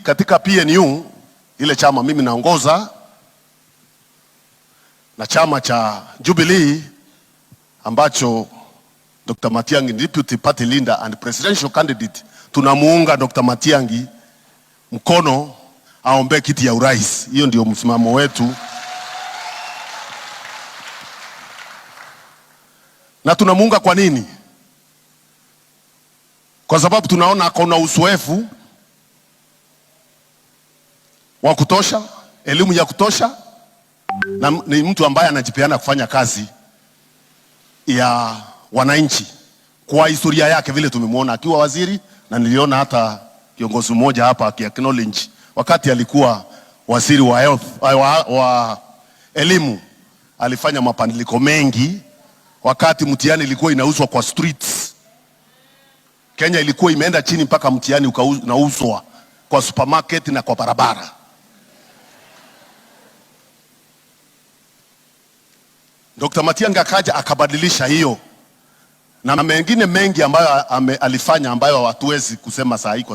Katika PNU, ile chama mimi naongoza, na chama cha Jubilee ambacho Dr. Matiang'i deputy party leader and presidential candidate, tunamuunga Dr. Matiang'i mkono aombee kiti ya urais. Hiyo ndio msimamo wetu, na tunamuunga kwa nini? Kwa sababu tunaona ako na uzoefu wa kutosha, elimu ya kutosha, na ni mtu ambaye anajipeana kufanya kazi ya wananchi kwa historia yake vile tumemwona akiwa waziri, na niliona hata kiongozi mmoja hapa aki-acknowledge wakati alikuwa waziri wa health, wa elimu, alifanya mabadiliko mengi wakati mtihani ilikuwa inauzwa kwa streets. Kenya ilikuwa imeenda chini mpaka mtihani unauzwa kwa supermarket na kwa barabara. Dr. Matiang'i akaja akabadilisha hiyo na mengine mengi ambayo alifanya ambayo hatuwezi kusema saa hii kwa